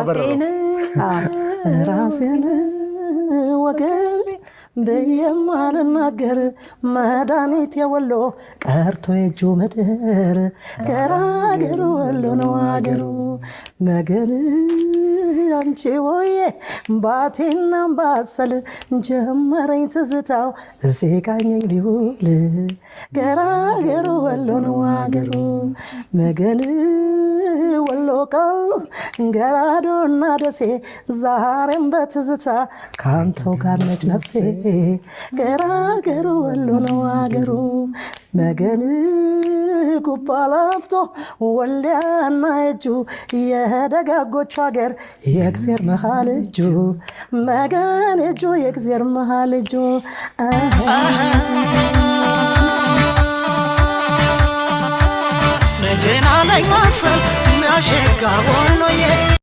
አበረረው። ራሴን ወገብ ብዬ ማልናገር መድኃኒት የወሎ ቀርቶ የእጁ ምድር ገራገሩ ወሎ ነው አገሩ። መገን አንቺ ወዬ ባቴና አምባሰል ጀመረኝ ትዝታው ሲቃኘኝ ሊውል። ገራገሩ ወሎ ነው አገሩ። መገን ወሎ ቃሉ ገራዶና ደሴ ዛሬም በትዝታ ካንተው ጋር ነች ነፍሴ። ገራገሩ ወሎ ነው አገሩ። መገን ጉባ ላፍቶ ወልዲያና የጁ የደጋጎቹ ሀገር የእግዜር መሃል እጁ። መገን እጁ የእግዜር መሃል እጁ። መቼና ነኝ መሰል የሚያሸጋ ወሎዬ።